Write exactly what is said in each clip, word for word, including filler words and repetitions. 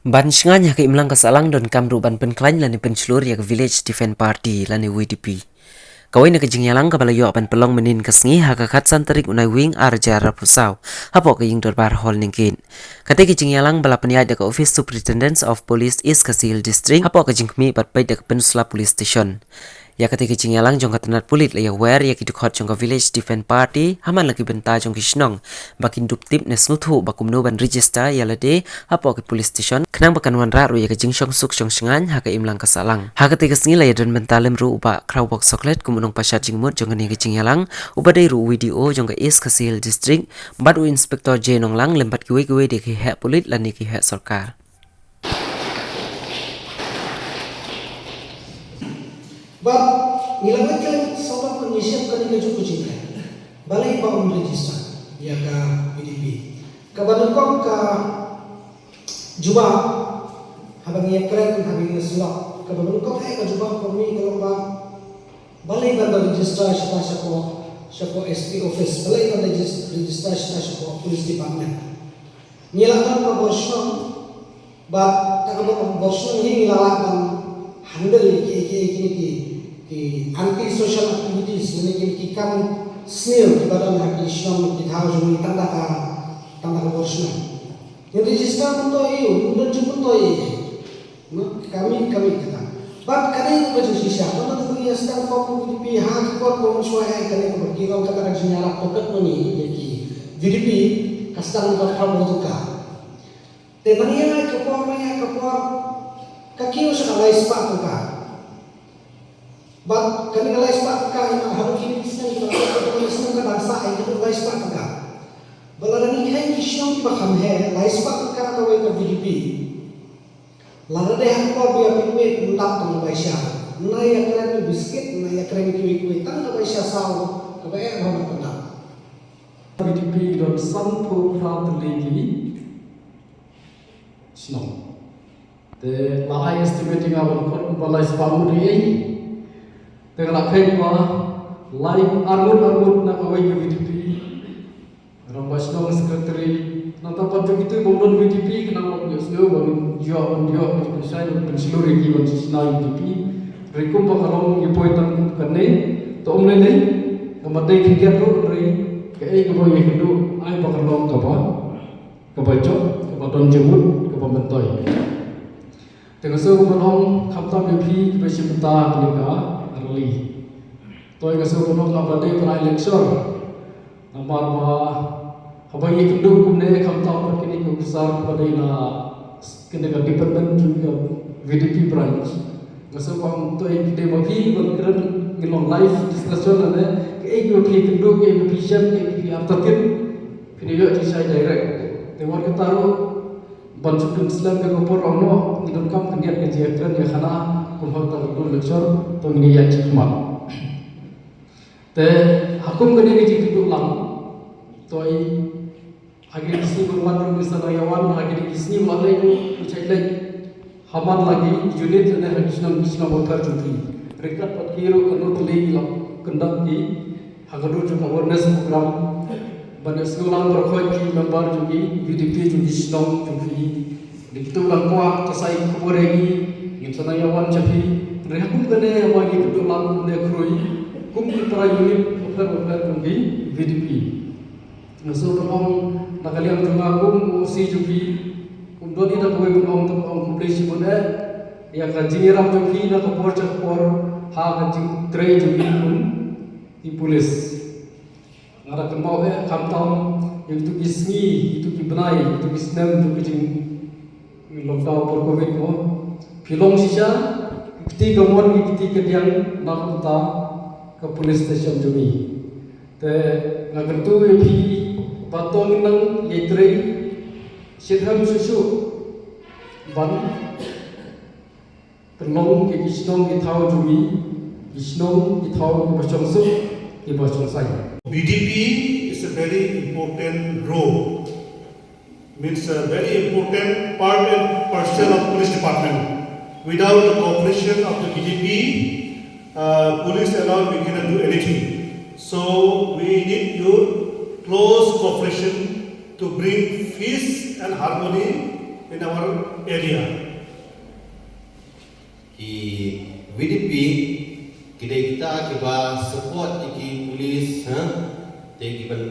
Ban shngaiñ ha ka imlang ka sahlang donkam ruh ban pynkhlaiñ lane pynshlur ïa ka Village Defence Party lane V D P. Kawei na ka jingïalang kaba la ïoh ban pynlong mynhynnin ka sngi ha ka khatsan tarik u Naiwieng ar hajar arphew saw hapoh ka ïing dorbar Hall Nongkit. Kata ka jingïalang ba la pynïaid da ka Office Superintendent of Police East Khasi Hills District hapoh ka jingkhmih bad peit da ka Peninsula Police Station. Ïa kata ka jingïalang jong ka tnat pulit la ïawer ïa ki dkhot jong ka Village Defence Party ha man la ki bynta jong ki shnong ba kin dup tip ne sngewthuh ba kumno ban register ïa lade hapoh ki police station khnang ba kan wanrah ruh ïa ka jingshongsuk shongshngaiñ ha ka imlang ka sahlang. Ha kata ka sngi la ïadon bynta lem ruh u Bah Khrawbok Soklet kum u nongpashat jingmut jong kane ka jingïalang, uba dei ruh u V D O jong ka East Khasi Hills District bad u Inspector J Nonglang lem bad kiwei kiwei de ki heh pulit lane ki heh sorkar. Bad ngi la ngeit khlem sawdong ngi shim kane ka juh ka jingkren. Balei ba ym register ïa ka V D P? Kaba nyngkong ka jubab haba ngi ïakren, haba ngi ïasyllok, kaba nyngkong eh ka jubab ka mih ka long ba balei ban da register shata shapoh, shapoh S P office? Balei ban da regis-, register shata shapoh police department? Ngi la don ka bor shnong, bad kata ka bor, bor shnong hi ngi la lah ban handle ïa ki, ïa ki, ïa kine ki, ki anti social activities, lane kine ki kam sniew kiba don ha ki shnong ki thaw jong ngi tang da ka, tang da ka bor shnong. Ngin register kumto ïa u, ngin don jingmyntoi ïa u. No, ka mih, ka mih kata. Bad kane ka jingshisha, kane ka jingshisha, sdang form V D P ha ka por ba mynshuwa eh, kane ka ba ki long kata ka jingïarap ka bad ma ngi ïa ki V D P, ka sdang ka phraphew tyngka. Te na ïa ka por, na ïa ka por, ka kiew sha ka lai spah tyngka. Bad kane ka lai spah tyngka, ïa ma haduh kine ki snem, ki ba ka, ka snem ka dang sah, ïa ka lai spah tyngka. Bad lada ngi kheiñ ki shnong kiba kham heh, lai spah tyngka kawei ka V D P. Lada dei ha ka por ba ïa pynmih, ym dap tang ka bai sha. Na ïa kren biskit, na ïa kren kiwei kiwei, tang ka bai sha saw kaba eh ba na pyndap. V D P don sanphew phra tylli ki shnong. Te la ai estimate ïa nga ban khot ba lai spah ngut ïa. Te nga la kheiñ ba lai ar ngut ar ngut na kawei ka V D P. Rangbah shnong, secretary, nangta pat jong kito bym don V D P, khnang ba ïohsngew ban ïoh, ban ïoh, ban pynshai, ban pynshlur ïa ki ban shna V D P. Hynrei kumba ka long ngi poi tang kane, to ym lei lei, ka mat dei khyndiat ruh, hynrei kaei kaba ïakynduh, ai ba ka long kaba, kaba jop, kaba don jingmut, kaba myntoi. Te nga sngewbha ban ong khamtam ïa phi kiba shim bynta ha kane ka rally. To nga sngewbha ban ong nga ba dei ban ai lecture. Namar ba haba ngi kynduh kumne khamtam bad kine ki officer ba dei na kane ka department jong ka V D P branch. Nga sngewbha ban ong to ïa phi dei ba phi ban kren ngi long live discussion lane kaei ba phi kynduh, kaei ba phi shem, kaei ba phi artatien. Phin ïoh jingshai direct. Te wat kata ruh ban shu pynslem ïa ka por ong noh, ngi donkam khyndiat ka jingïakren ïakhana, kumba kata ka lecture, to ngin ïa ïaid shakhmat. Te ha kum kane ka jingkynduh lang, to i ha kine ki sngi ba wan ruh ngin sa nang ïa wan, ha kine ki sngi ba la leit ruh ngin sa leit ha man la ki unit lane ha ki shnong, ki shnong bapher jong phi. Ryngkat bad ki ruh kano tylli ki la conduct ki ha ka dur jong ka awareness program. Ban ïohsngew lang baroh ki member jong ki V D P jong ki shnong jong phi. Dei kito ba dang kwah to sa ai khubor ïa ngi, ngin sa nang ïa wan sha phi. Hynrei ha kum kane haba ngi kynduh lang kumne khrui kum ki para unit bapher bapher jong ki V D P. Nga sngewbha ban ong na ka liang jong nga kum u O C jong phi, kum don i da kawei ban ong, tang ong khublei shibun eh ïa ka jingïarap jong phi na ka por sha ka por ha ka jingtrei jong phi kum ki police. Nga da kynmaw eh khamtam ïa kito ki sngi, kito ki bnai, kito ki snem jong ka jing lockdown por covid mo. Phi long shisha ki kti kamon, ki kti kadiang na ka bynta ka police station jong ngi. Te nga kyntu ïa phi ba to ngin nang ïatrei shitrhem shuh shuh ban pynlong ïa ki shnong ki thaw jong ngi ki shnong ki thaw kiba shongsuk, kiba shongsaiñ. V D P is a very important role, means a very important part and parcel of police department. Without the cooperation of the V D P, uh, police alone, we cannot do anything. So we need your close cooperation to bring peace and harmony in our area. Ki V D P ki dei kita kiba support ïa ki police, ha? Te kiban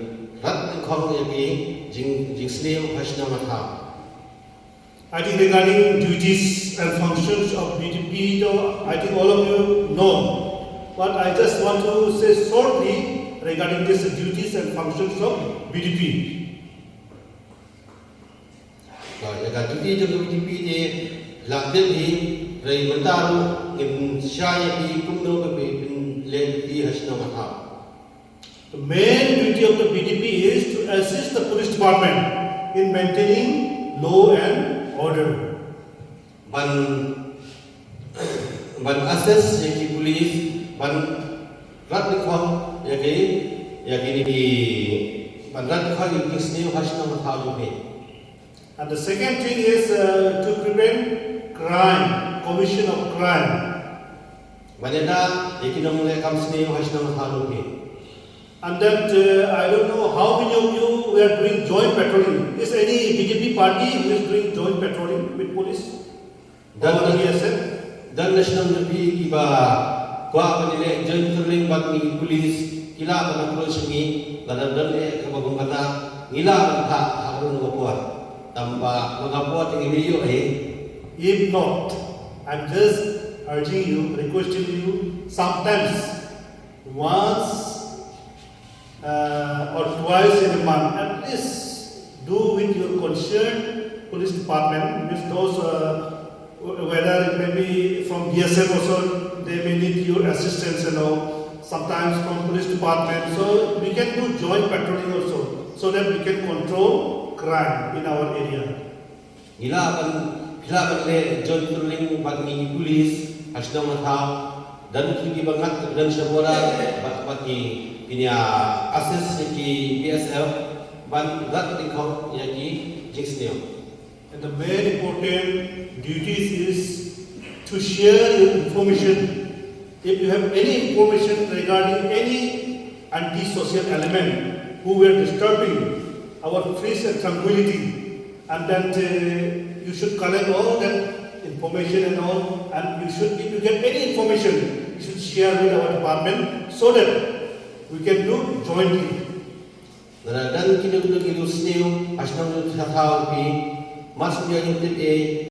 rat nyngkong ïa ki jing, jingsniew ha shnong ha thaw. I think regarding duties and functions of V D P, though, I think all of you know. But I just want to say shortly regarding these duties and functions of V D P. Ka, ïa ka duty jong ka V D P te, la dep hi, hynrei mynta ruh ngin shai ïa ki kumno ba phi pynleh duty ha shnong ha thaw. The main duty of the V D P is to assist the police department in maintaining law and order. Ban, ban assist ïa ki police, ban rat nyngkong ïa ki, ïa kine ki, ban rat nyngkong ïa ki jingsniew ha shnong ha thaw jong phi. And the second thing is, uh, to prevent crime, commission of crime. Ban ïada ïa ki nongleh kam sniew ha shnong ha thaw jong phi. And that, uh, I don't know how many of you were doing joint patrolling. Is any V D P party who is doing joint patrolling with police? Don, or V S F? Don na shnong jong phi kiba kwah ban ïaleh joint patrolling bad ngi ki police, ki lah ban approach ngi, lada don eh kaba bym kata, ngi lah ban phah ha kano kano ka por. Tangba kano ka por te ngi ïoh eh. If not, I'm just urging you, requesting you, sometimes, once, uh, or twice in a month, at least do with your concerned police department, with those, uh, wh-, whether it may be from V S F also, they may need your assistance and all, sometimes from police department. So we can do joint patrolling also, so that we can control crime in our area. Ngi lah ban, phi lah ban leh joint patrolling bad ngi ki police ha shnong ha thaw. Don ki kiba ngat kiba don sha border bad, bad ngi, phin ïa assist ïa ki B S F ban rat nyngkong ïa ki jingsniew. And the main important duties is to share your information. If you have any information regarding any anti-social element who were disturbing our peace and tranquility, and that, uh, you should collect all that information and all, and you should, if you get any information, you should share with our department so that we can do jointly. Lada don kino kino ki jingsniew ha shnong ha thaw phi, mar shu ïoh jingtip eh,